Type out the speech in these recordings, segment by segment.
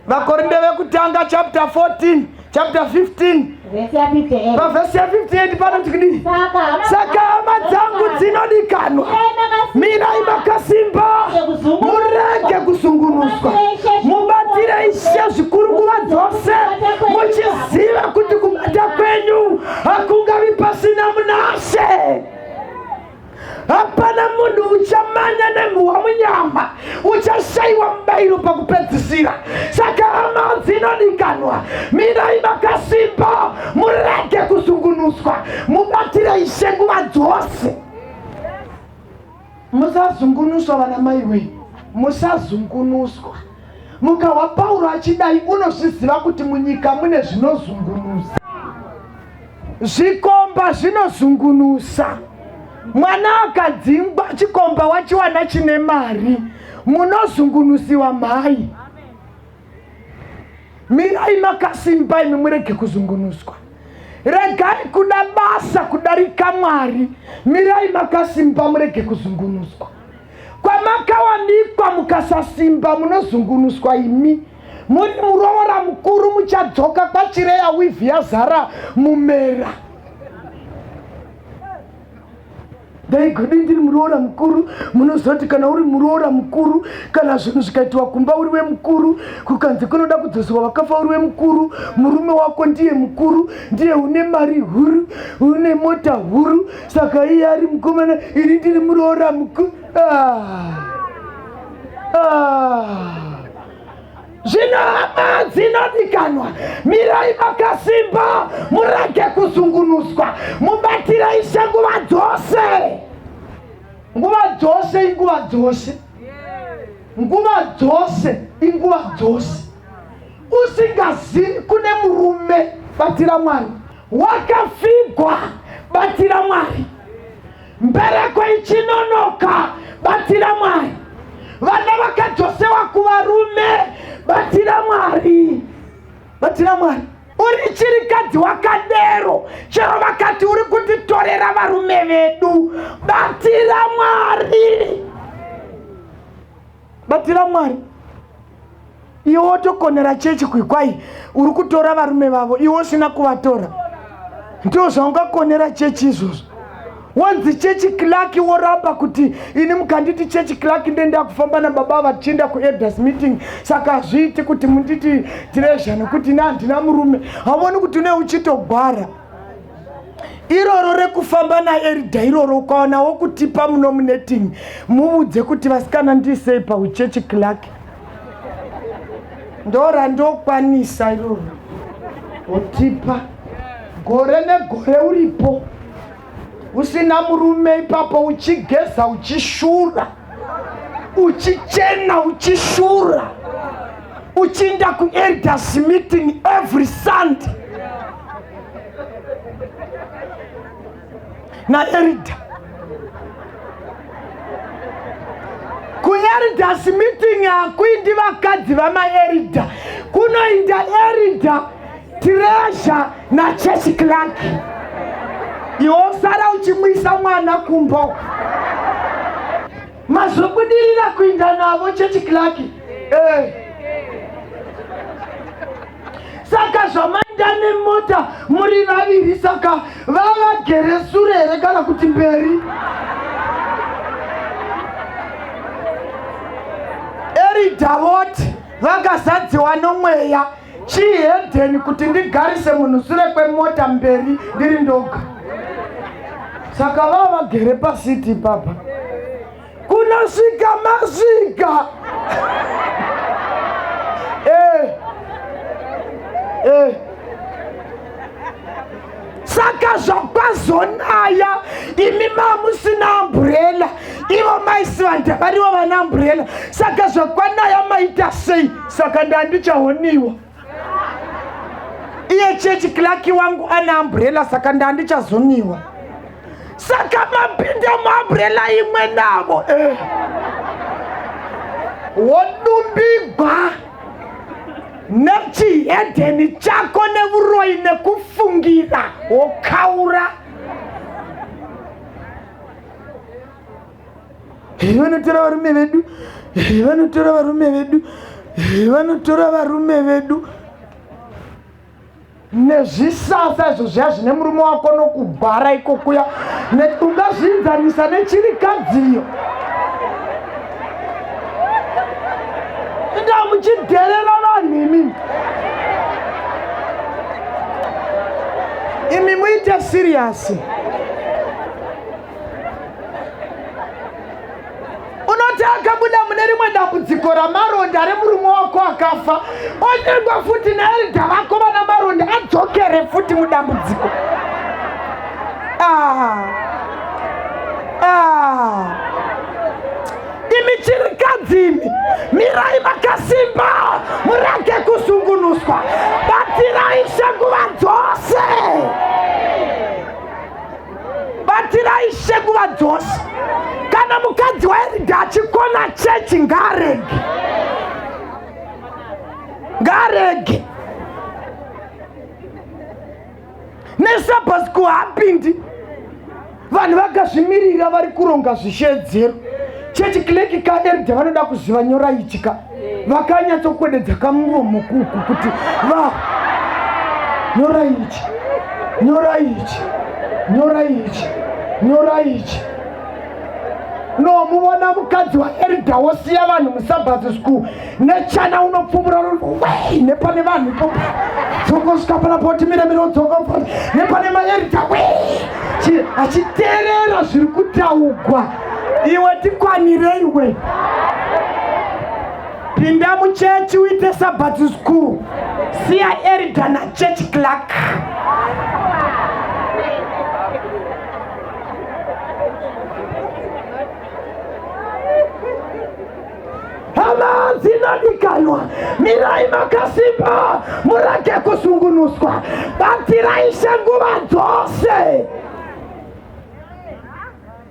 Vakorinde vekutanga chapter 14 chapter 15 Vhesi ya 58. pavhesi ya 58 panoti kudii? Saka hama Saka hama dzangu dzinodikanwa, mirai makasimba, murege kuzungunuswa, mubatire Ishe zvikuru nguva dzose, muchiziva kuti kubata kwenyu hakungavi pasina munaShe. Hapana munhu uchamanya nemhuwa munyama uchashaiwa mubairo pakupedzisira. Saka hama dzinodikanwa, mirai makasimba, murege kuzungunuswa, mubatire Ishe nguva dzose. Musazungunuswa vana mai wee, musazungunuswa. Mukahwa Pauro achidai unozviziva kuti munyika mune zvinozungunusa. Zvikomba zvinozungunusa. Mwana akadzingwa chikomba wachiwana chine mari, munozungunusiwa mhai. Mirai makasimba imi murege kuzungunuswa. Regai kuda basa kudarika Mwari. Mirai makasimba murege kuzungunuswa. Kwamakawanikwa mukasasimba munozungunuswa imi. Muri muroora mukuru muchadzoka kwachireya wivhi yazara mumera. Ndaigodi ndiri muroora mukuru. Munozoti kana uri muroora mukuru, kana zvinhu zvikaitiwa kumba uri wemukuru, kukanzi kunoda kudzoswa vakafa uri wemukuru, murume wako ndiye mukuru, ndiye une mari huru, une mota huru, saka iye ari mukomana, ini ndiri muroora mukuru. Ah. Ah. Zvino hama dzinodikanwa, mirai makasimba, murege kuzungunuswa, mubatire Ishe nguva dzose. Nguva dzose inguva dzose, nguva dzose inguva dzose. Usingazivi kune murume, batira Mwari. Wakafigwa, batira Mwari. Mbereko ichinonoka, batira Mwari. Vana vakadzosewa kuvarume, batira Mwari, batira Mwari. Uri chirikadzi wakadero, chero vakati uri kutitorera varume vedu, batira Mwari, batira Mwari. Iwe wotokonera chechi kwikwai uri kutora varume vavo iwe usina kuvatora. Ndizvo zvaungakonera chechi izvozvo. Wanzi chechi clerk woramba kuti ini mukanditi chechi clerk ndenda kufamba nababa vachienda kuelders meeting, saka hazviiti kuti munditi treasure nekuti ini handina murume. Hauoni kuti une uchitogwara iroro rekufamba naerida iroro, ukaona wokutipa muno muneting muudze kuti vasikana ndisei pauchechi clerk, ndorandokwanisa iroro, wotipa gore negore uripo usina murume ipapo, uchigeza uchishura, uchichena uchishura, uchiinda kuelders meeting every Sunday naerida. Kuelders meeting hakuindi vakadzi vamaerida, kunoinda erida, treasure nachurch clerk. Iwe usara uchimwisa mwana kumba. Mazobudirira kuinda navo church clerk, eh. Saka zvamainda nemota muri vaviri, saka vavagere sure here kana kuti mberi? Erida voti vakazadziwa nomweya, chihedheni kuti ndigarise munhu sure kwemota, mberi ndiri ndoga. Saka vava vagere pasiti ipapa kunosvika masvika. Eh. Eh. Saka zvakwazonaya, imi mamusina amburela, ivo maisivanda varivo vana amburela. Saka zvakwanaya maita sei? Saka ndandichahoniwa, iye chechi clerk wangu ana amburela, saka ndandichazoniwa. Saka mapinda muamburela imwe navo, eh. Wodumbigwa nechihedheni chako nevuroyi nekufungira, wokaura. Vanotora varume vedu, vanotora varume vedu, vanotora varume vedu nezvisasa izvo zviya zvine murume wako nokugwara ikokuya. Ungazviinzanisa nechirikadziyo? Inda muchidherera vanhu imimi. Imi muite siriyasi. Unoti akabuda mune rimwe dambudziko ramaronda remurume wako akafa, onyengwa futi naeridha vako vana maronda, adzokere futi mudambudziko. Ah. Ah. Imi chirikadzi imi, mirai makasimba, murege kusungunuswa, batirai Ishe nguva dzose, batirai Ishe nguva dzose. Kana mukadzi waeridha achikona chechi, ngaarege, ngaarege. Nesabhasiko haapindi, vanhu vakazvimirira vari kuronga zvishedzero. Chechi clerk ka elder vanoda kuziva nyora ichi ka. Vakanyatsokwededza kamuromo kuku kuti va nyora ichi. Nyora ichi. Nyora ichi. Nyora ichi. No muvona mukadzi wa elder wosiya vanhu musabhazi school nechana unopfumura wei nepane vanhu ipopo dzongosvika panapo kuti mira mira wodzoka nepane maerita wei achiteerera zviri kutaugwa iwe tikwanire iwe pinda muchechi uite sabbath school siya erida nachurch clark Hama dzinodikanwa, mirai makasimba, murege kusungunuswa. Batirai Ishe nguva dzose.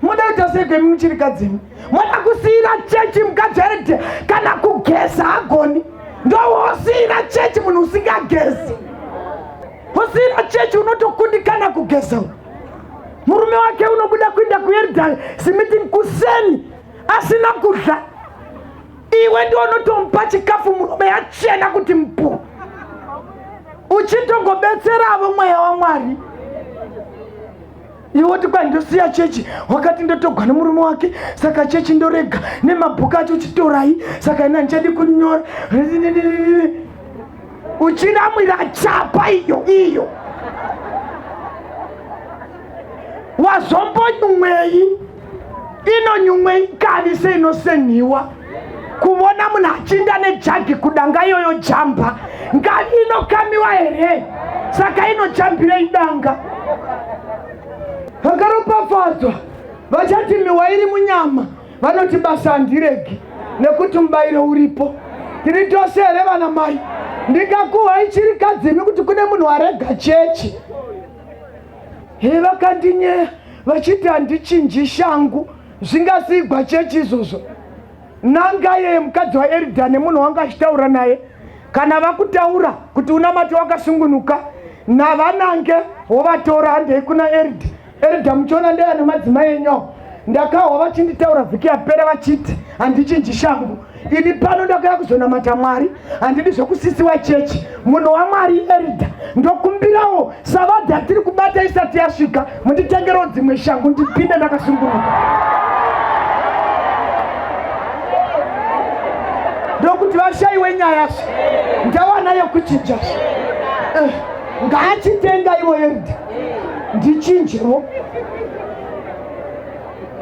Muda kuita sei kwemi muchirikadzimi? Moda kusiira chechi mukadzi here kana kugeza hagoni? Ndowosiira chechi munhu usingagezi. Wosiira chechi unotokundikana kugeza. Murume wake unobuda kuenda kuErdal meeting kuseni asina kudla iwe ndiwo unotomupa chikafu murume yachena kuti mpu uchitongobetseravo mweya wamwari iwe woti kwai ndosiya chechi wakati ndotogwa nemurume wake saka chechi ndorega nemabhuku acho chitorai saka ina ndichadi kunyora uchiramwira chapa iyo iyo wazombonyumwei inonyumwei kavi seinosenhiwa kuvona munhu achinda nejagi kudanga iyoyo jamba ngavi inokamiwa here saka inojambirei danga vakaropafadzwa vachati miwa iri munyama vanoti basa handiregi nekuti mubayiro uripo tiri tose here vana mai ndingakuhwa ichiri kadzimi kuti kune munhu arega chechi He vakandinyeya vachiti handichinji shangu zvingasigwa chechi izvozvo. Nanga yeye mukadzi waEridha nemunhu wanga achitaura naye kana vakutaura kuti unamate wakasungunuka navanange wovatora handei kuna Eridha. Eridha muchiona ndeye ane madzimai enyu ndakahwa vachinditaura vhiki yapera vachiti handichinji shangu ini pano ndakauya kuzonamata mwari handidi zvekusisiwa chechi munhu wamwari erida ndokumbirawo savadha tiri kubata isati yasvika munditengerewo dzimwe shangu ndipinde ndakasungunuka ndokuti vashaiwe nyaya zve ndawana yekuchinja zve eh, ngaachitenga ivo erida ndichinjewo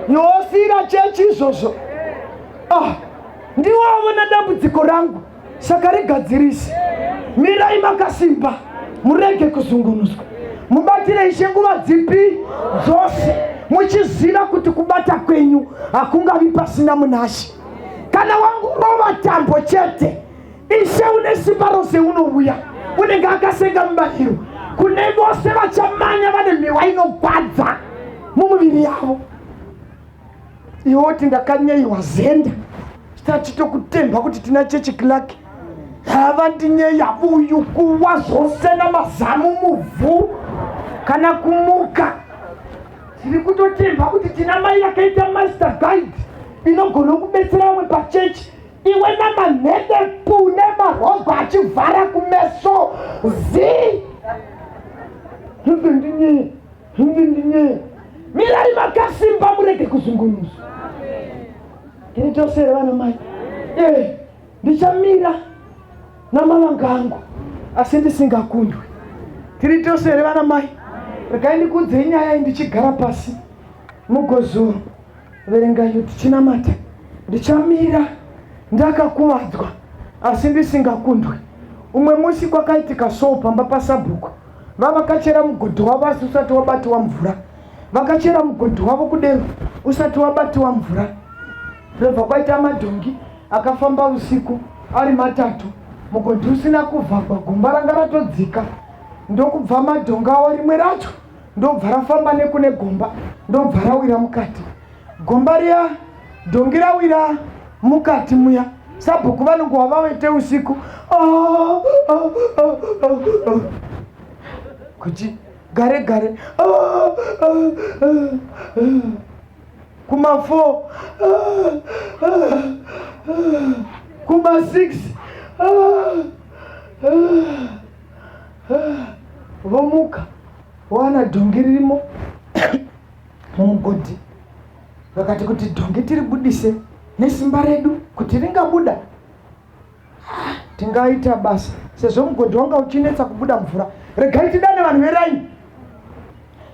yosira chechi izvozvo Ah, ndiwo avona dambudziko rangu saka rigadzirise. Mirai makasimba, murege kuzungunuswa. Mubatire Ishe nguva dzipi dzose, muchiziva kuti kubata kwenyu hakungavi pasina munaShe. Kana wangorova tambo chete, Ishe une simba rose unouya, unenge akasenga mubayiro kune vose vachamanya vane mihwa inogwadza mumuviri yavo. Iwe woti ndakanyeiwa zenda tachitokutemba kuti tina chechi clark havandinyeya uyu kuwa zvose namazamu muvhu kana kumuka tiri kutotemba kuti tina mai yakaita master guide inogona kubetsera vamwe pachechi iwe namanhede pu nemarobha achivhara kumeso zii ndinyeya Ndinye. Mirai makasimba murege kuzungunuswa. Tiri tose here vana mai? Eh, ndichamira namavanga angu asi ndisingakundwi. Tiri tose here vana mai? Regai ndikuudzei nyaya iyi ndichigara pasi mugozoverenga iyo tichinamata. Ndichamira ndakakuvadzwa asi ndisingakundwi. Umwe musi kwakaitika soo pamba pasabhuku. Vavakachera mugodhi wavo asi usati wabatiwa mvura. Vakachera mugodhi wavo kudero usati wabatiwa mvura. Ndobva kwaita madhongi akafamba usiku ari matatu mugodhi usina kuvhagwa gomba ranga ratodzika ndokubva madhongi awo rimwe racho ndobva rafamba nekune gomba ndobva rawira mukati gomba riya dhongi rawira mukati muya sabhuku vanonguva vavete usiku ah, ah, ah, kuti gare gare. Kuma4, kuma6, vomuka vowana dhongi ririmo mumugodhi. Vakati kuti dhongi tiribudise nesimba redu kuti ringabuda, tingaita basa sezvo mugodhi wanga uchinetsa kubuda mvura. Regai tidane vanhu veraini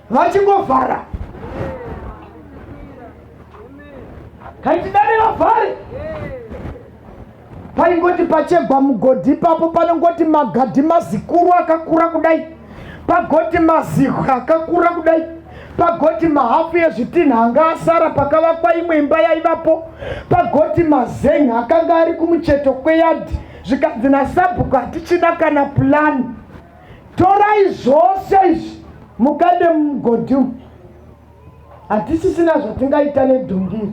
vachingovhara, kaitidane vavhare. Paingoti pachegwa mugodhi ipapo panongoti magadhi mazikuru akakura kudai, pagoti mazihwe akakura kudai, pagoti mahafu ezvitinha anga asara pakavakwa imwe imba yaivapo, pagoti mazen'e akanga ari kumucheto kweyadhi. Zvikanzi nasabhuku, hatichina kana purani, torai zvose izvi mukande mumugodhi umu, hatisisina zvatingaita nedhongi iri.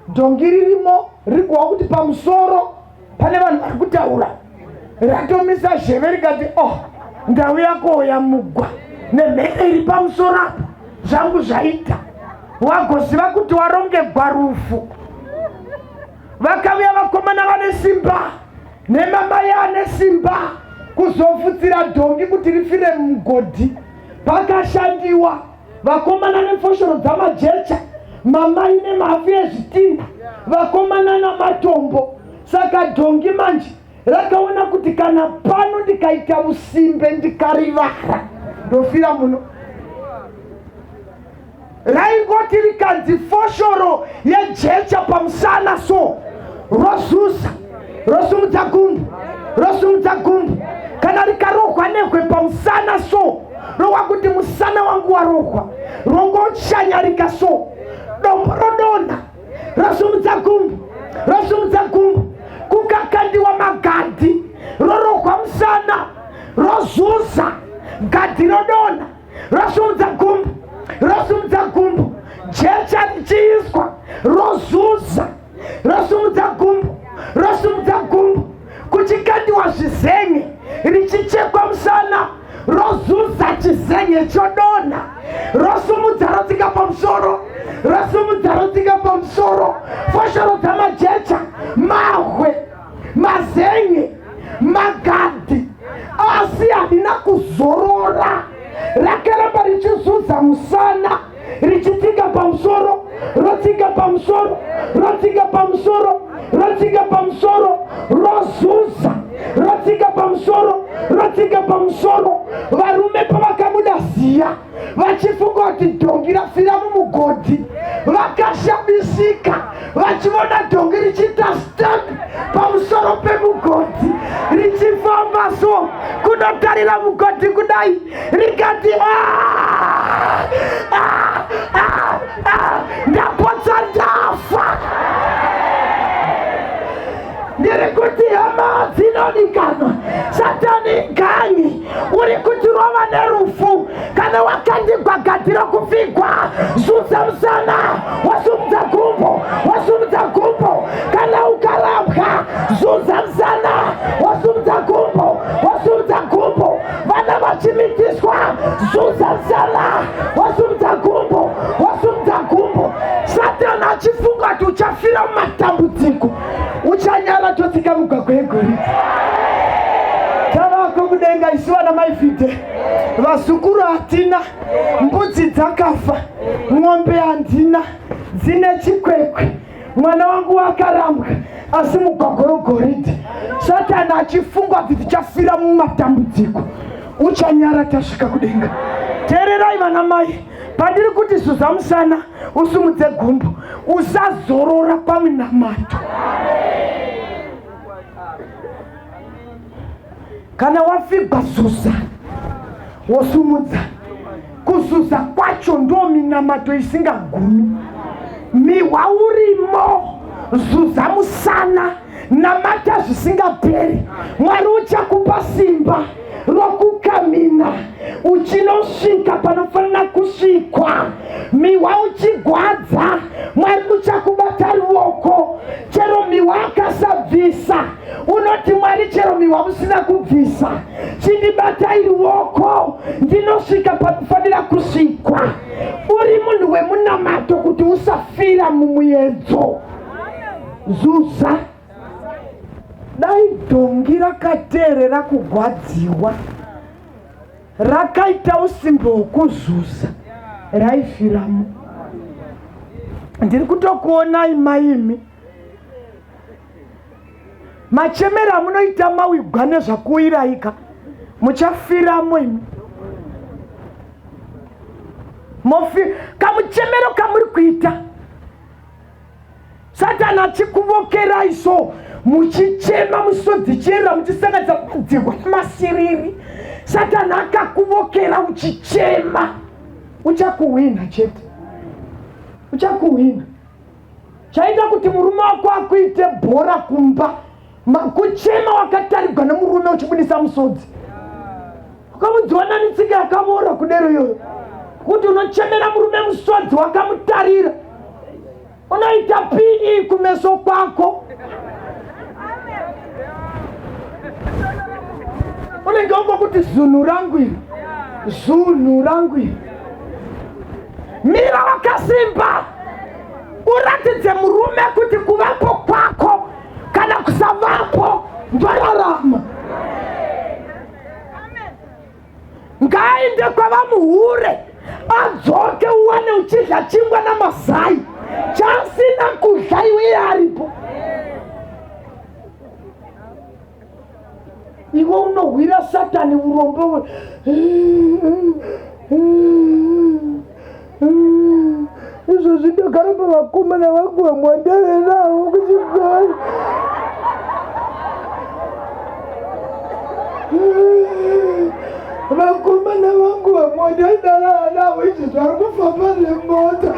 Dhongi ririmo riri kuhwa kuti pamusoro pane vanhu vari kutaura. Ratomisa zheve rikati, oh, ndauya koya mugwa nemhere iri pamusoro apa, zvangu zvaita. Wagoziva kuti warongegwa rufu. Vakauya vakomana vane simba nemamai ane simba kuzofutsira dhongi kuti rifire mumugodhi. Pakashandiwa vakomana nefoshoro dzamajecha, mamai nemafu ezvitinha, vakomana namatombo. Saka dhongi manje rakaona kuti kana pano ndikaita usimbe ndikarivara, ndofira muno. Raingoti rikanzi foshoro yejecha pamusana so, rozuza, rosumudza gumbu, rosumudza gumbu. Kana rikarohwa nehwe pamusana so, rohwa kuti musana wangu warohwa, rongoshanyarika so, dombo rodonha, rosumudza gumbu, rosumudza gumbu. Kukakandiwa magadhi, rorohwa musana, rozuza, gadhi rodonha, rosumudza gumbu, rosumudza gumbu. Jecha richiiswa, rozuza, rosumudza gumbu, rosumudza gumbu. Kuchikandiwa zvizenge, richichekwa musana, rozuza, chizenge chodonha, rosumudza, rotsika pamusoro, rosumudza, rotsika pamusoro. Foshoro dzamajecha, mahwe, mazenge, magadhi, asi harina kuzorora. Rakaramba richizuza musana, richitsika pamusoro, rotsika pamusoro, rotsika pamusoro, rotsika pamusoro, rozuza, rotsika pamusoro, rotsika pamusoro. Varume pavakabuda ziya vachifunga kuti dhongi rafira mumugodhi, vakashamisika vachiona dhongi richiita step pamusoro pemugodhi, richifamba so kunotarira mugodhi kudai, rikati, "Ah, ah, ah, ah, ndapotsa ndafa." Ndiri kuti hama dzinodikanwa, Satani ganyi uri kutirova nerufu. Kana wakandigwa gadhi rokupfigwa, zuza musana, wasumudza gumbo, wasumudza gumbo. Kana ukarambwa, zuza musana, wasumudza gumbo, wasumudza gumbo. Vana vachimitiswa, zuza musana, wasumudza gumbo, wasumudza gumbo. Satani achifunga kuti uchafira mumatambudziko, uchanyara totsika mugwagwa yegoridhe. Tavako kudenga isu vana maifide, vazukuru hatina, mbudzi dzakafa, ng'ombe handina dzine chikwekwe, mwana wangu wakarambwa, asi mugwagwa wegoridhe. Satani achifunga kuti tichafira mumatambudziko, uchanyara tasvika kudenga. Teererai vana mai, pandiri kuti zuza musana usumudze gumbo, usazorora pamunamato. Kana wafigwa, zuza wosumudza. Kuzuza kwacho ndo minamato isingagumi. Mihwa urimo, zuza musana, namata zvisingaperi. Mwari uchakupa simba rokukamina uchinosvika panofanira kusvikwa. Mihwa uchigwadza, Mwari uchakubata ruoko. Chero mihwa akasabvisa, unoti, Mwari, chero mihwa musina kubvisa, chindibatai ruoko ndinosvika panofanira kusvikwa. Uri munhu. wemunamato kuti usafira mumuedzo. Zuza. Dai dhongi rakateerera kugwadziwa rakaita usimbe hwokuzuza raifiramo. Ndiri kutokuonai maimi machemero amunoita mawigwa nezvakuwiraika muchafiramo imi mofi kamuchemero kamuri kuita Satani achikuvokerai so muchichema musodzi chiyerera muchisanganisa madzihwa nemasiriri. Satani akakuvokera uchichema, uchakuhwina chete, uchakuhwina. Chaita kuti murume wako akuite bhora kumba, kuchema wakatarigwa nemurume uchibudisa musodzi. Ukamudziwa nani tsika yakavora kudero iyoyo, kuti unochemera murume musodzi wakamutarira unoita pii kumeso kwako unenge wangokuti zunhu rangu iri zunhu rangu iri mira wakasimba uratidze murume kuti kuvapo kwako kana kusavapo ndorarama Ngaaende kwavamuhure adzoke uwane uchidya chingwa namazai chaasina kudya iwe iye aripo. Iwe unohwira Satani urombo. Izvozvi ndogara pavakomana vangu vamwe vandave navo kuchikoro. Vakomana vangu vamwe vandaidalala navo izvi vari kufamba nemota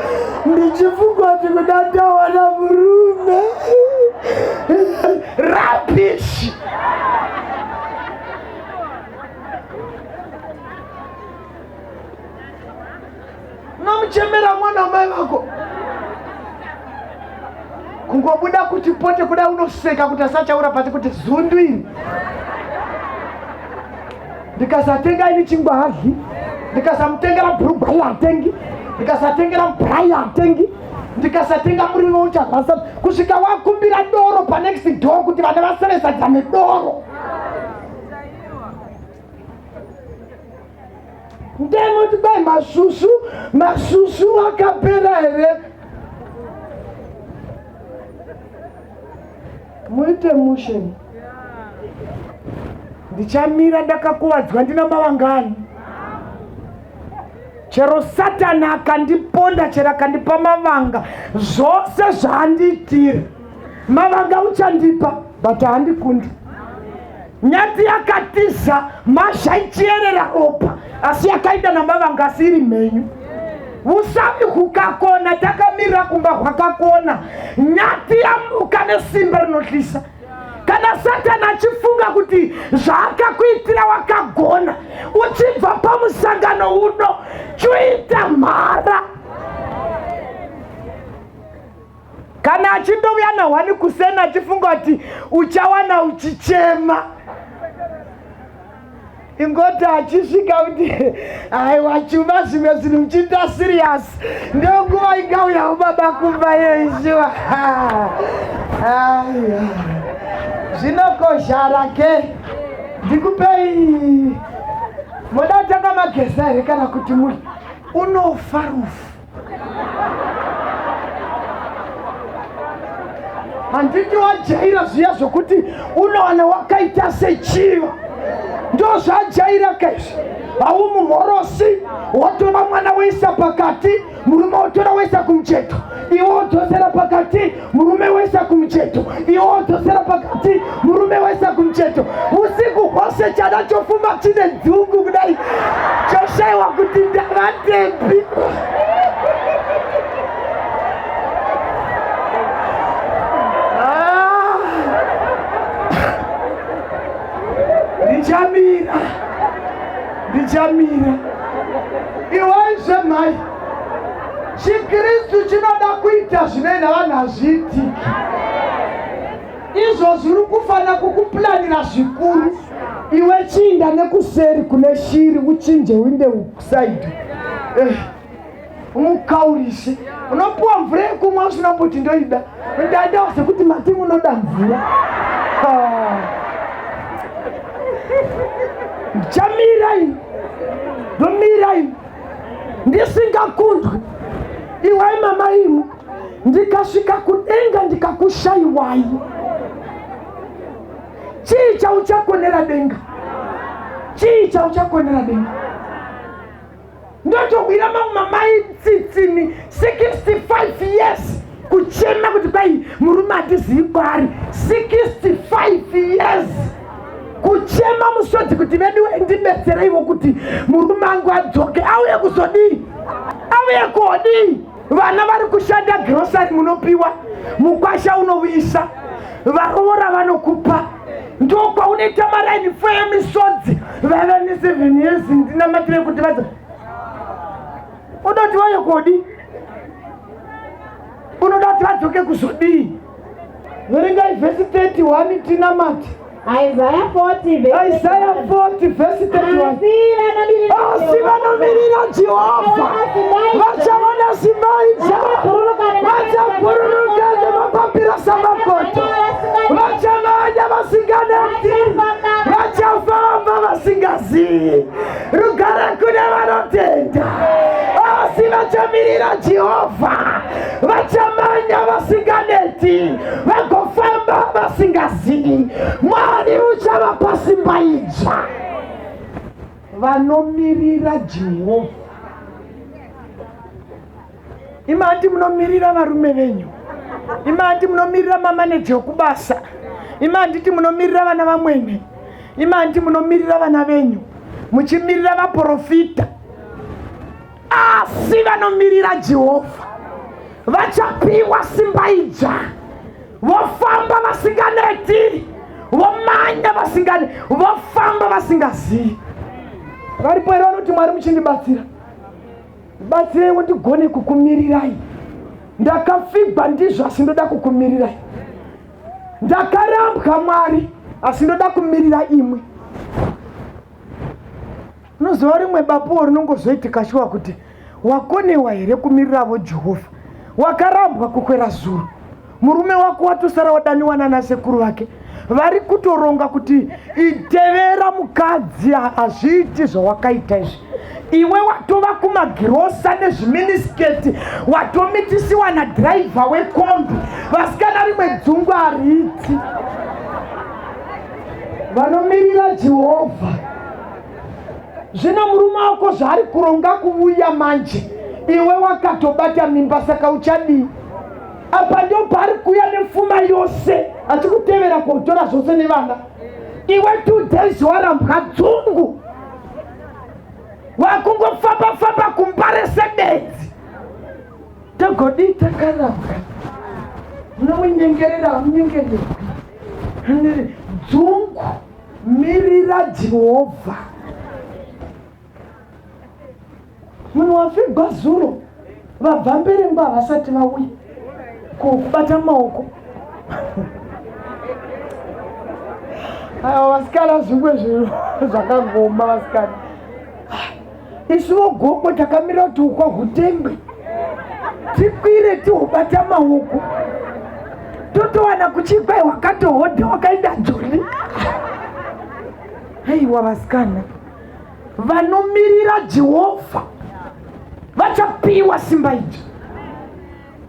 ndichifunga kuti kuda ndawana murume. Rubbish! Unomuchemera mwana wamai vako kungobuda kuti pote kuda unoseka kuti asachaura pasi kuti zundu iri ndikasatenga ini chingwa hadyi ndikasamutengera bhurugwa iye hatengi ndikasatengera mubrai hatengi ndikasatenga muriwo ucharasa kusvika wakumbira doro panext door kuti vana vaseve sadza nedoro Ndemoti kwai masvusvu masvusvu akapera here? Muite mushe. Ndichamira ndakakuvadzwa ndina mavangani. Chero Satani akandiponda chero akandipa mavanga zvose zvaandiitira mavanga uchandipa but haandikundi. Nyati yakatiza mhasha ichiyerera ropa asi yakaenda namavanga asi iri mhenyu. Usavi hukakona takamirira kumba hwakakona. Nyati yamuka nesimba rinotyisa. Kana Satani achifunga kuti zvaakakuitira wakagona, uchibva pamusangano uno chuita mhara. Kana achindouya nahwani kuseni achifunga kuti uchawana uchichema, ingoti achisvika kuti aiwa chuma zvimwe zvinhu muchiita serious, ndonguva ingauyawo baba kumba yeishiwa. Aiwa zvinokosha rake ndikupei moda kutanga mageza here kana kuti muri unofa rufu Handiti wajaira zviya zvokuti unowana wakaita sechiva, ndozvajaira kaizvi. Haumumhorosi, wotora mwana woisa pakati, murume wotora woisa kumucheto, iwe wodzosera pakati, murume woisa kumucheto, iwe wodzosera pakati, murume woisa kumucheto. Usiku hwose chana chofuma chine dzungu kudai, choshaiwa kuti ndavatepi. Ah! Ndichamira, ndichamira. Iwaizve mhai, chiKristu chinoda kuita zvinoenda vanhu hazviitiki. Izvozvi uri kufanira kukuplanira zvikuru. Iwe chiinda nekuseri kune shiri uchinje uinde kusaidi. Eh. Umukaurise. Unopuwa mvura yekumwa usina kuti ndoida. Ndadawo sekuti mati munoda mvura. Ah. Ndichamira ini. Ndomira ini. Ndisingakundwi. Iwai mama imwe. Ndikasvika kudenga ndikakushaiwai. Chii chauchakonera denga? Chii chauchakonera denga? Ndotohwira mamwe mamai tsitsini 65 years kuchema kuti kwai murume hatizivi kwaari 65 years kuchema musodzi kuti vedu ndibetsereiwo kuti murume angu adzoke auye kuzodii auye kodii vana vari kushanda girosari munopiwa mukwasha unouyisa varoora vanokupa ndokwaunoita maraini fo yemisodzi vaiva neseven years ndinamatire kuti vadza unoda kuti vaye kodi unoda kuti vadzoke kuzodii verengai vhesi 31 tinamate Isaiah 40 verse Isaiah 40 verse 31. Asi Asi vanomirira Jehovha vachaona simba idzva, vachabhururuka nemapapiro samakoto, vachamanya vasinganeti, vachafamba vasingazivi. Rugare kune vanotenda, asi vachamirira Jehovha, vachamanya vasinganeti, vagofamba vasingazivi. Mwari uchavapa simba idzva. Vanomirira Jehovha. Imati munomirira varume venyu, imati munomirira mamaneja okubasa, imanditi munomirira vana vamwene, imandi munomirira vana venyu, muchimirira vaprofita. Asi vanomirira Jehovha vachapiwa simba idzva, vofamba vasinganeti, vomanya vasingane, vofamba vasingazivi. Varipo here vanoti Mwari muchindibatsira? Batsireiwo ndigone kukumirirai. Ndakafigwa ndizvo asi ndoda kukumirirai. Ndakarambwa Mwari asi ndoda kumirira imwe. Unoziva rimwe bapuwo rinongozoitika shuwa kuti wakonewa here kumiriravo Jehovha. Wakarambwa kukwera zuro. Murume wako watosara wadaniwa nana sekuru vake vari kutoronga kuti itevera mukadzi hazviiti zvawakaita izvi iwe watova kumagirosa nezviminisketi watomitisiwa nadhiraivha wekombi vasikana rimwe dzungu hariiti vanomirira jehovha zvino murume wako zvaari kuronga kuvuya manje iwe wakatobata mimba saka uchadii apa ndo paari kuuya nefuma yose achikutevera kotora zvose nevana iwe two days warambwa dzungu wakungofamba famba kumbare sebenzi togodii takarambwa munomunyengerera hamunyengererwi dzungu mirira jehovha Munhu wafigwa zuro vabva mberengwa havasati vauya ko kubata maoko aiwa vasikana zvimwe zvinhu zvakagoma vasikana isuwo gokwe takamira kuti ukwa hutengwe tikwire tihubata maoko totowana kuchikwai wakatohodha wakaenda joni aiwa vasikana Vanomirira Jehovha vachapiwa simba idzva,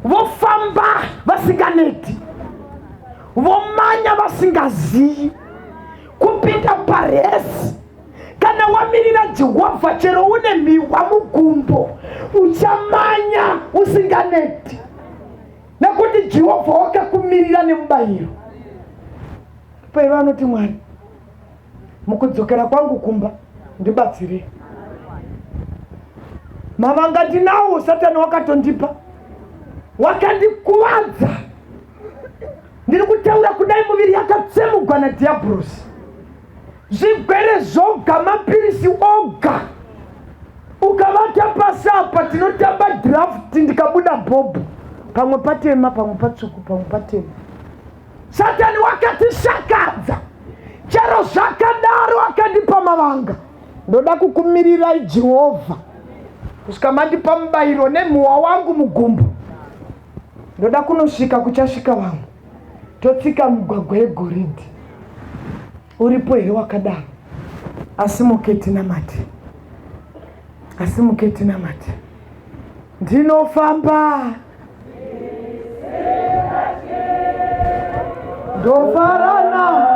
vofamba vasinganeti, vomanya vasingaziyi kupinda paresi. Kana wamirira Jehovha, chero une mihwa mugumbo, uchamanya usinganeti, nekuti Jehovha wakakumirira nemubayiro. Paiva anoti Mwari mukudzokera kwangu kumba ndibatsirei mavanga ndinawo satani wakatondipa wakandikuvadza ndiri kutaura kudai muviri yakatsemugwa nadhiabhurosi zvigwere zvoga mapirisi oga ukavata pasi apa tinotamba draft ndikabuda bhobho pamwe patema pamwe patsvuku pamwe patema Satani wakatishakadza, chero zvakadaro akandipa mavanga. Ndoda kukumirirai Jehovha. Kusvika mandipa mubayiro nemhuwa wangu mugumbo. Ndoda kunosvika kuchasvika vamwe. Totsika mugwagwa yegoridhe. Uripo here wakadaro? Asimuke tinamate. Asimuke tinamate. Ndinofamba. Ndofarana.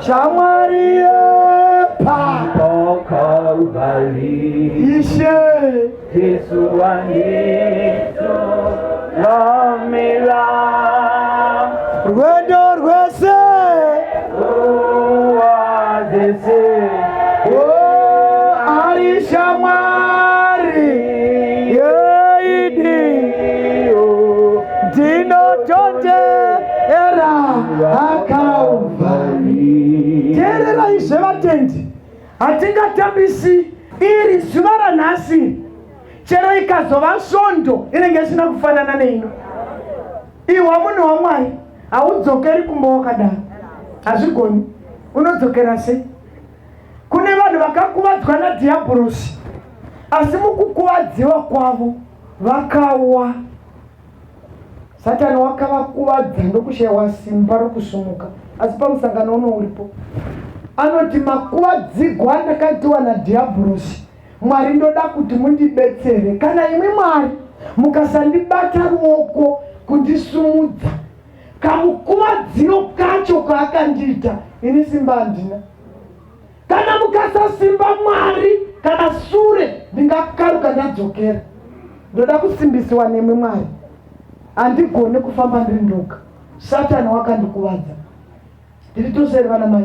Shamwari yepa Ishe Jesu wanditungamira rwendo rwese nguva dzese Oh, ari shamwari yeidi ndinotondera akauvhari. Teererai zvevatendi, hatingatambisi iri zuva ranhasi, chero ikazova svondo inenge isina kufanana neino. Iwa munhu waMwari, haudzokeri kumba wakadaro, hazvigoni. Unodzokera sei? Kune vanhu vakakuvadzwa nadhiabhorosi, asi mukukuvadziwa kwavo vakawa. Satani wakavakuvadza ndokushaiwa simba rokusumuka. Asi pamusangano uno uripo, anoti makuvadzigwa andakaitiwa nadhiabhorosi, Mwari ndoda kuti mundibetsere. Kana imwi Mwari mukasandibata ruoko kundisumudza, kamukuvadziro kacho kaakandiita ini simba handina. Kana mukasasimba Mwari, kana sure ndingakaruka ndadzokera. Ndoda kusimbisiwa nemwi Mwari, handigone kufamba ndiri ndoga. Satani wakandikuvadza. Tiri tose here vana mai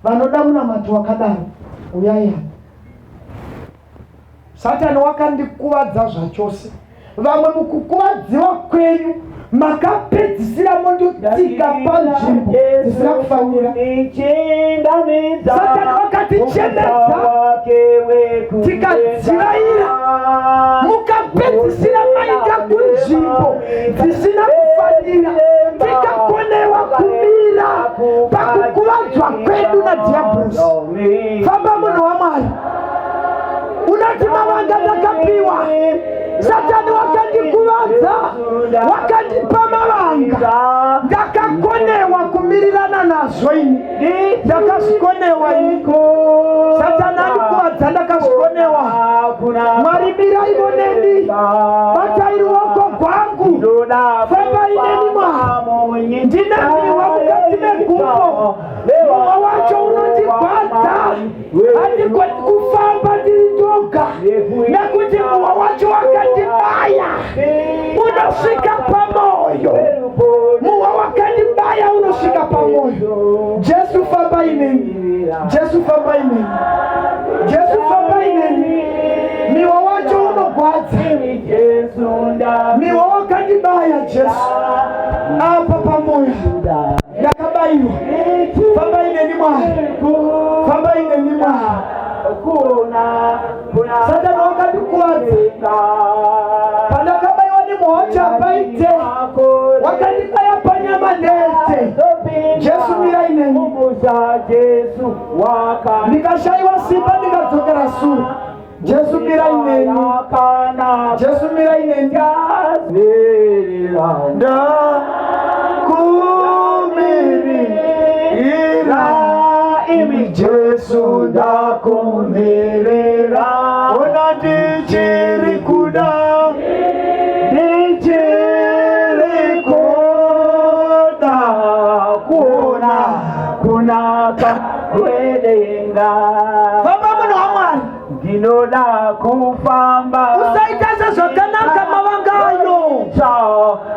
vanoda munamato wakadaro? Uyai apa. Satani wakandikuvadza zvachose. Vamwe mukukuvadziwa kwenyu makapedzisira mondotsika panzvimbo dzisina kufanira. Satani wakatichemedza tikadzivaira, mukapedzisira maita kunzvimbo dzisina kufanira, tikakonewa kumira pakukuvadzwa kwedu nadhiabhurosi. Famba munhu waMwari. Unoti mavanga ndakapiwa, Satani wakandikuvadza, wakandipa mavanga, ndakakonewa kumirirana nazvo ini, ndakazvikonewa ini. Satani andikuvadza, ndakazvikonewa. Mwari miraivo neni, batai ruoko gwangu, fambai neni Mwari, ndinamiwa mukati megumbo, mumwe wacho unondigwadza handigoni kufamba ndiri ndoga nekuti muwa wacho wakandibaya unosvika pamoyo muwa wakandibaya unosvika pamoyo jesu fambai neni jesu fambai neni jesu fambai neni miwa wacho unogwadza miwa wakandibaya jesu apa pamoyo ndakabayiwa. Fambai neni Mwari, fambai neni Mwari. Satani wakandikuvadza pandakabayiwa nemhocha paite, wakandibaya panyama nhete. Jesu mirai neni, ndikashayiwa simba ndikadzokera sure. Jesu mirai neni, Jesu mirai neni. Ndakumirira imi Jesu, ndakumirira. Ona ndichiri kuda, ndichiri kuda kuona kunaka kwedenga. Baba munhu waMwari, Ndinoda kufamba. Usaita sezvakanaka mavanga ayo.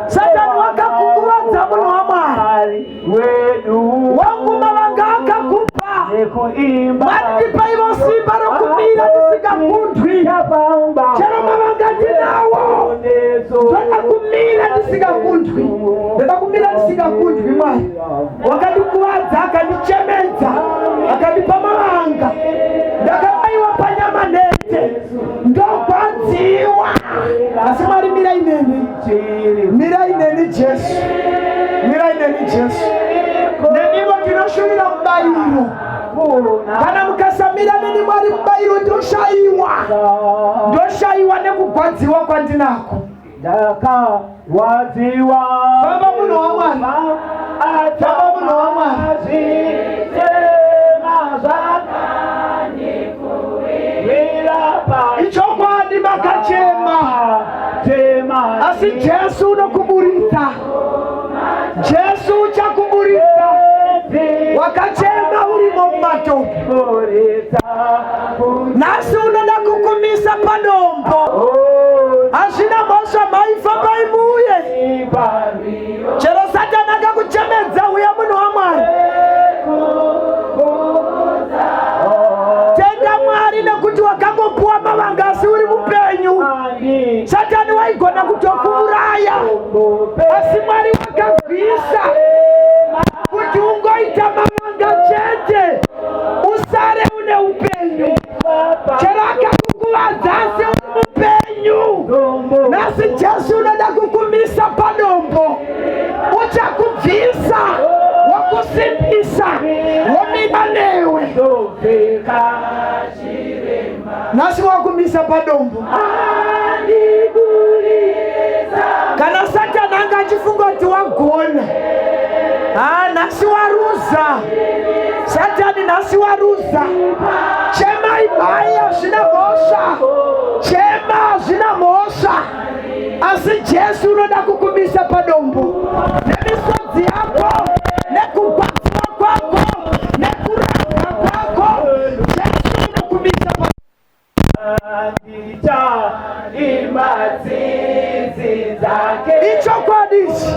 Satani wakakukuvadza munhu waMwari. Wedu. Wangu mavanga akakupa. Nekuimba. Mwari ndipaivo simba rokumira ndisingakundwi. Chero mavanga ndinawo. Ndoda kumira ndisingakundwi. Ndoda kumira ndisingakundwi Mwari. Wakandikuvadza akandichemedza akandipa mavanga ndakabaiwa panyama nhete ndogwadziwa asi Mwari mirai neni mirai neni Jesu mirai neni Jesu nenivo ndinoshuva. Ndinoshuvira mubayiro. Kana mukasamira neni Mwari mubayiro ndoshayiwa. Ndoshayiwa nekugwadziwa kwandinako. Ndakarwadziwa. Baba munhu waMwari. Baba munhu waMwari. Ichokwadi makachema. Asi Jesu unokuburitsa. Jesu uchakuburitsa. Wakachema urimo mumatope. Nhasi unoda kukumisa padombo. Hazvina mhosva mhai fambai muuye. Chero Satani akakuchemedza uya munhu waMwari. Tenda Mwari nekuti wakangopuwa mavanga asi uri mupenyu. Satani waigona kutokuuraya asi Mwari wakagwisa kuti ungoita mavanga chete usare une upenyu. Chero akakukuvadza asi uri mupenyu. Nhasi Jesu unoda kukumisa padombo, uchakubvisa wokusimbisa womira newe. Nhasi wakumisa padombo. Kana Satani anga achifunga kuti wagona, ha nhasi waruza. Satani nhasi waruza. Chemai mhai, hazvina mhosva. Chema hazvina mhosva, asi Jesu unoda kukumisa padombo nemisodzi yako, nekugwadziwa kwako, nekurambwa kwako. Jesu unokumisa pa Ichokwadi ichi.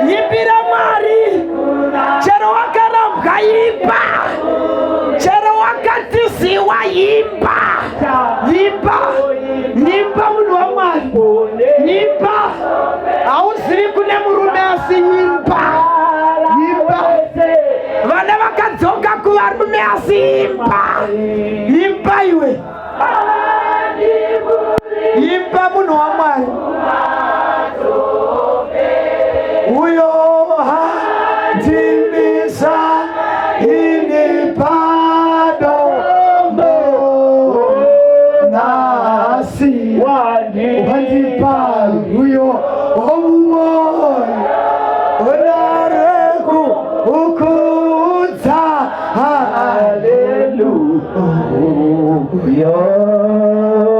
Imbira Mwari chero wakarambwa, imba chero wakatiziwa, imba, imba, imba munhu waMwari, imba. Hauzivi kune murume asi imba, imba. Vana vakadzoka kuvarume asi imba, imba iwe, imba munhu waMwari. Uyo handimisa ini padombo nhasi wandipa uyo omumoyo onareku ukudza haleluya.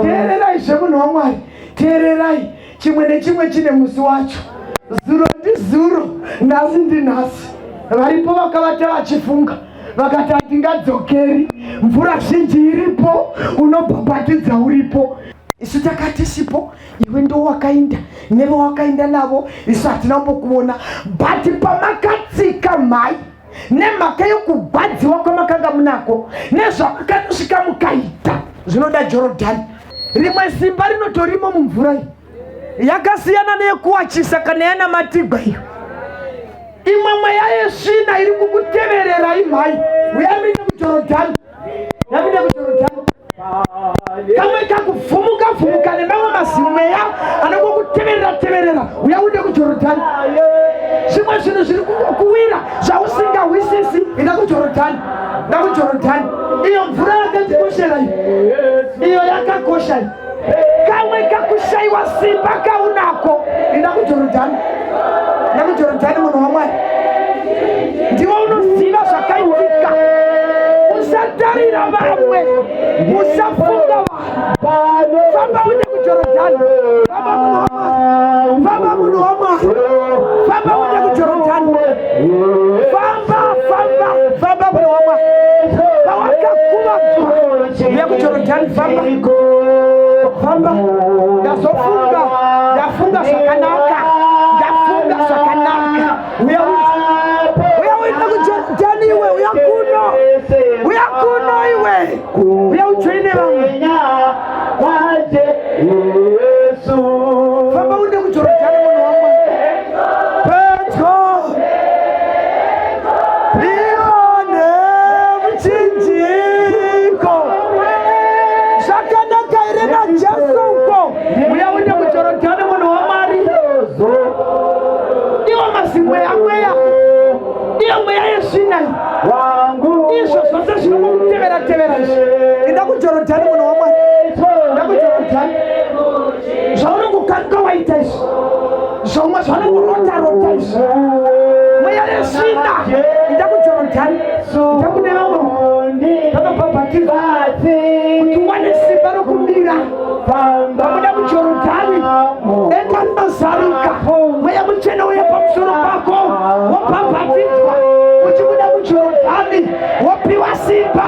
Teererai zvemunhu waMwari, teererai. Chimwe nechimwe chine musi wacho. Zuro ndizuro, nhasi ndinhasi. Varipo vakavata vachifunga vakati hatingadzokeri, mvura zhinji iripo, unobhabhatidza uripo. Isu takati sipo, iwe ndo wakainda neve wakainda navo, isu hatina kumbokuona. But pamakatsika mhai, nemhaka yokugwadziwa kwamakanga munako nezvamakatosvika mukaita zvinoda Jorodhani, rimwe simba rinotorimo mumvura iyi yakasiyana neyekuwachisa kana yanamatigwa iyo. Imwe mweya yesvina iri kukuteverera imhai, uyaminde kuJorodhani, yaminde kuJorodhani. Kamwe kakuvhumuka vhumuka nemamwe mazimweya anongokuteverera teverera, uya ude kuJorodhani. Zvimwe zvinhu zviri kungokuwira zvausingahwisisi, enda kuJorodhani, enda kuJorodhani. Iyo mvura yakatikoshera iyo, iyo yakakosha iyo. Kamwe kakushayiwa simba kaunako, enda kuJorodhani, enda kuJorodhani. Munhu waMwari, ndiwe unoziva zvakaitika. Usatarira vamwe, usafunga vanhu, famba uende kuJorodhani. Famba munhu waMwari, famba munhu waMwari, famba uende kuJorodhani. Famba, famba, famba munhu waMwari. Pawakakuvadzwa, uya kuJorodhani, famba, famba. Ndazofunga, ndafunga zvakanaka, ndafunga zvakanaka. Uya, uya uende kuJorodhani iwe, uya kuno, uya kuno iwe, uya ujoine vamwe. Famba uende kuJorodhani munhu waMwari. Pedyo ione muchinjiko, zvakanaka here naJesu uko? Uya uende. Zvomwe zvanorota rota izvi. Mweya yesvina ida kuJorodhani, ida kune vamwe vanobhabhatidzwa kuti uwane simba rokumira. Vabuda muJorodhani, denga rinozaruka, mweya mutsvene uya pamusoro pako, wobhabhatidzwa uchibuda muJorodhani, wopiwa simba.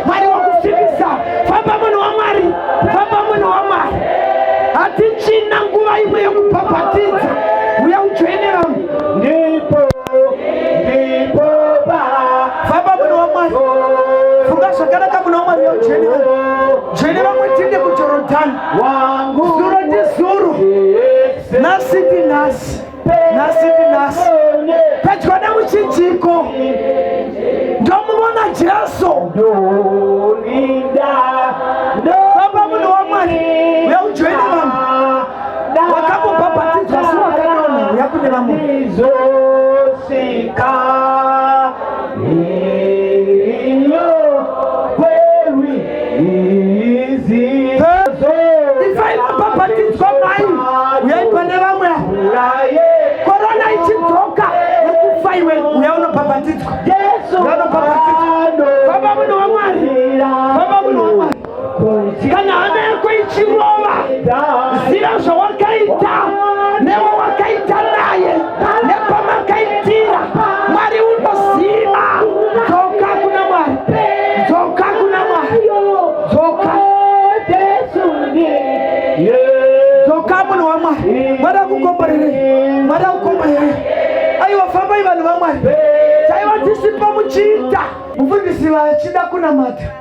Mwari wakusimbisa. Famba munhu waMwari, famba munhu waMwari. Hatichina nguva imwe yokubhabhatidza. Uya ujoine vamwe. Ndipo ndipo pa Famba munhu waMwari. Funga zvakanaka munhu waMwari, uya ujoine vamwe. Joine vamwe tiende kuJorodhani. Wangu. Zuro ndizuro, nhasi ndinhasi, nhasi ndinhasi. Pedyo nemuchinjiko ndomuvona Jesu. Ndorinda. Famba munhu waMwari, uya ujoine vamwe. Wakambobhabhatidzwa asi wakadonha, uya kune vamwe. Ndizosvika iyo kwerwizi. Ifai mabhabhatidzwa mai, uyai pane vamwe ava. Korona ichidzoka nekufa, iwe uya unobhabhatidzwa. Jesu. Uya unobhabhatidzwa. Famba munhu waMwari, famba munhu waMwari. Kana hana yako ichirova, ziva zvawakaita newe wakaita naye nepamakaitira. Mwari unoziva. Dzoka kuna Mwari, dzoka kuna Mwari, dzoka, dzoka munhu waMwari. Mwari akukomborere, Mwari akukomborere. Aiwa, fambai vanhu vaMwari. Taiva tisipa muchiita mufundisi vachida kunamata.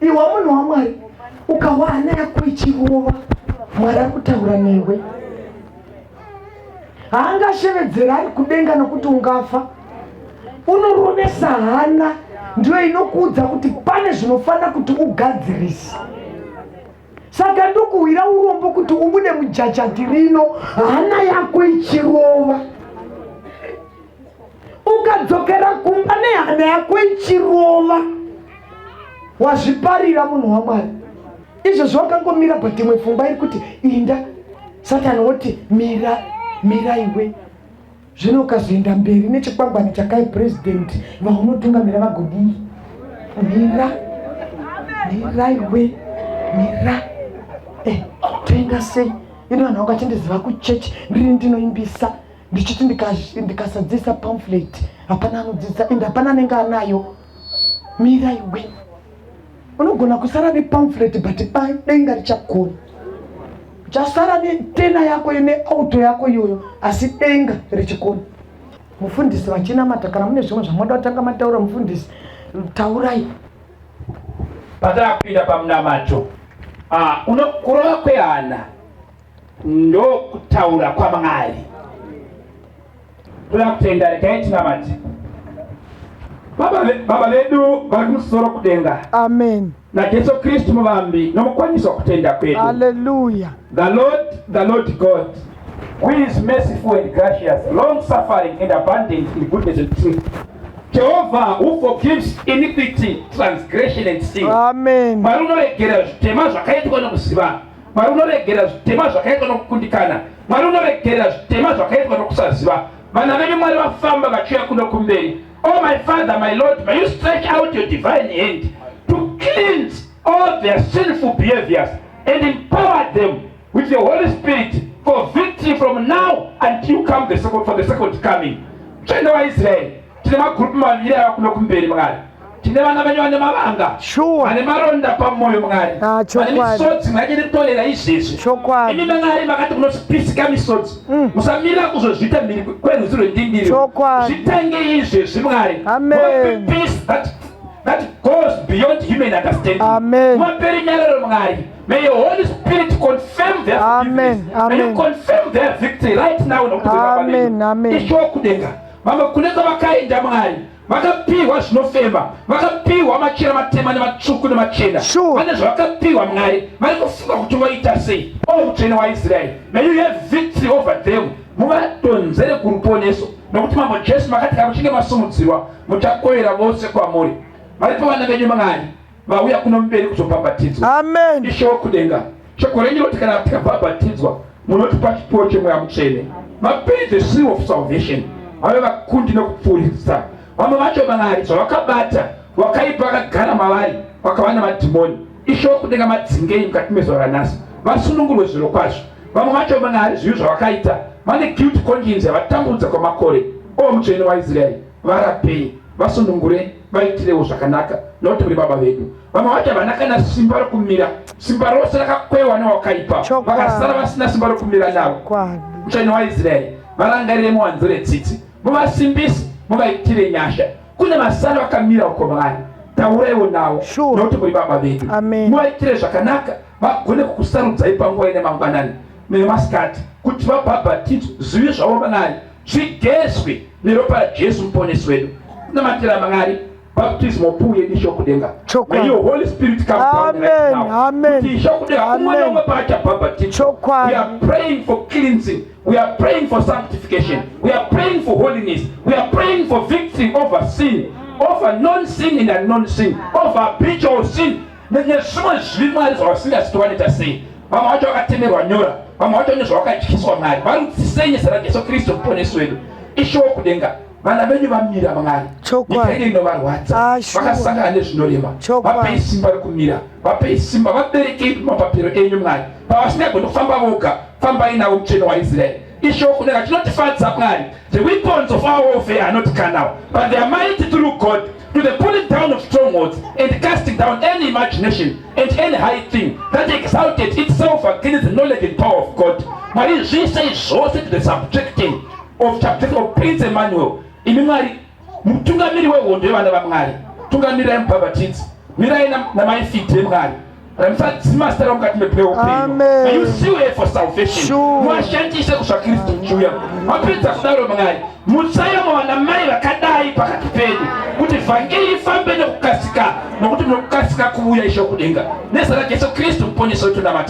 Iwa munhu waMwari, ukawa hana yako ichirova, Mwari ari kutaura newe. Haangashevedzera ari kudenga nokuti ungafa. Unorovesa hana ndiyo inokuudza kuti pane zvinofanira kuti ugadzirise. Saka ndokuhwira urombo kuti ubude mujachati rino hana yako ichirova. Ukadzokera kumba nehana yako ichirova, wazviparira munhu waMwari. Izvozvo wakangomira, but imwe pfungwa iri kuti inda, Satani woti mira, mira iwe. Zvino ukazoenda mberi nechikwangwani chakai, purezidendi vaunotungamira vagodii? Mira, mira iwe, mira. Toenda sei? Ino vanhu vanga vachindiziva kuchechi, ndiri ndinoimbisa, ndichiti ndikasadzisa pamphlet hapana anodzidza, ende hapana anenge anayo. Mira iwe. Unogona kusara nepamphlet, but denga richakona. Uchasara netena yako neauto yako iyoyo, asi denga richikona. Mufundisi vachinamata, kana mune zvimwe zvamoda kutanga mataura, mufundisi, taurai. Patakupinda pamunamato, kurova kwehana ndokutaura kwaMwari. Toda kutenda, regai tinamate. Baba vedu vari kumusoro kudenga, Amen. naJesu Kristu muvambi nomukwanisi wakutenda kwedu. Haleluya. The Lord, the Lord God, who is merciful and gracious, long suffering and abundant in goodness and truth. Jehovah who forgives iniquity, transgression and sin. Amen. Mwari unoregera zvitema zvakaitwa nokuziva. Mwari unoregera zvitema zvakaitwa nokukundikana. Mwari unoregera zvitema zvakaitwa nokusaziva. Vana venyu Mwari vafamba vachiuya kuno kumberi. Oh my Father, my Lord, may you stretch out your divine hand to cleanse all their sinful behaviors and empower them with your Holy Spirit for victory from now until you come for the second coming. Mutsvene waIsraeri, tine magurupu maviri ava kuno kumberi Mwari. Tine vana venyu vane mavanga, vane maronda pamwoyo Mwari, Ah, vane chokwadi. misodzi. Mwari, tirikutorera izvezvi. Chokwadi. Imi Mwari makati munopisika misodzi. Musamirira kuzozviita mhiri kwerwizi rwendindiro. Chokwadi. Zvitange izvezvi Mwari. Amen. Muvape peace that goes beyond human understanding. Amen. Muvape runyararo Mwari. May your Holy Spirit confirm their Amen. forgiveness. May you Amen. confirm their victory right now nokuti Baba Amen. vedu. Amen. Ishe wokudenga, vamwe kune kwavakaenda Mwari, vakapiwa zvinofema, vakapiwa machira matema nematsvuku nemachena. Vane zvavakapiwa Mwari, vari kufunga kuti voita sei. O Mutsvene waIsraeri, may you have victory over them. Muvadonzere kuruponeso, nokuti Mambo Jesu makati kana muchinge masumudzirwa muchakoyera vose kwamuri. Varipo vana venyu Mwari vauya kuno mberi kuzobhabhatidzwa. Amen. Ishe wokudenga, shoko renyu rinoti kana tikabhabhatidzwa munotipa chipiwo chemweya mutsvene. Vapei the seal of salvation, vave vakundi nokupfuurisa. Vamwe vacho Mwari, zvavakabata wakaipa vakagara mavari, vakava namadhimoni. Ishe wokudenga, madzingei mukati mezuva ranhasi, vasunungurwe zviro kwazvo. Vamwe vacho Mwari, zvivi zvavakaita, vane guilt conscience yavatambudza kwamakore. O Mutsvene waIsraeri, varapei, vasunungure, vaitirewo zvakanaka, nokuti muri Baba vedu. Vamwe vacho havana kana simba rokumira, simba rose rakakwewa newakaipa, vakasara vasina simba rokumira navo. Mutsvene waIsraeri, varangarire muwanzire tsitsi, muvasimbise, muvaitire nyasha. Kune vasara vakamira uko Mwari, tauraiwo navo, nokuti muri Baba vedu. Muvaitire zvakanaka, vagone kukusarudzai panguva ine mangwanani nemasikati, kuti vabhabhatidzwe, zvivi zvavo Mwari zvigezwe neropa raJesu Muponesi wedu. Kunamatira Mwari baptismal pool yedu, Ishe kudenga. May your Holy Spirit come down right now. Amen. Kuti Ishe kudenga, umwe Amen. nomwe paachabhabhatidzwa, Chokwadi. we are praying for cleansing, we are praying for sanctification, we are praying for holiness, we are praying for victory over sin, over known sin and unknown sin, over habitual sin nezvimwe zvivi Mwari zvavasingazi. Sei vamwe vacho vakatemerwa nyora, vamwe vacho nezvavakadyiswa Mwari, varudzisei nezita raJesu Kristu Muponesi wedu. Ishe wokudenga, vana venyu vamira Mwari. Chokwadi. Nyika ino inovarwadza. Ah, sure. Vakasangana nezvinorema. Chokwadi. Vapei simba rekumira, vapei simba, vaberekei mumapapiro enyu Mwari. Pavasingagoni kufamba voga, fambai navo, Mutsvene waIsraeri. Ishe wokudenga, chinotifadza Mwari, the weapons of our warfare are not carnal, but they are mighty through God to the pulling down of strongholds and casting down any imagination and any high thing that exalted itself against the knowledge and power of God. Mwari, zviisei zvose to the subjecting of chapter of Prince Emmanuel. Imi Mwari, mutungamiri wehondo yevana vaMwari, tungamirai mubhabhatidzi, mirai namaifidhe Mwari, musadzima zita mukati meupenyu. Amen. May you seal her for salvation. Muashandise kusva Kristu chiuya. Mapedza kudaro Mwari, mutsayamo vana mai vakadai pakati pedu, kuti vhangeri ifambe nekukasika, nokuti munokukasika kuuya, Ishe kudenga. Nezita raJesu Kristu Muponesi wedu, tunamata.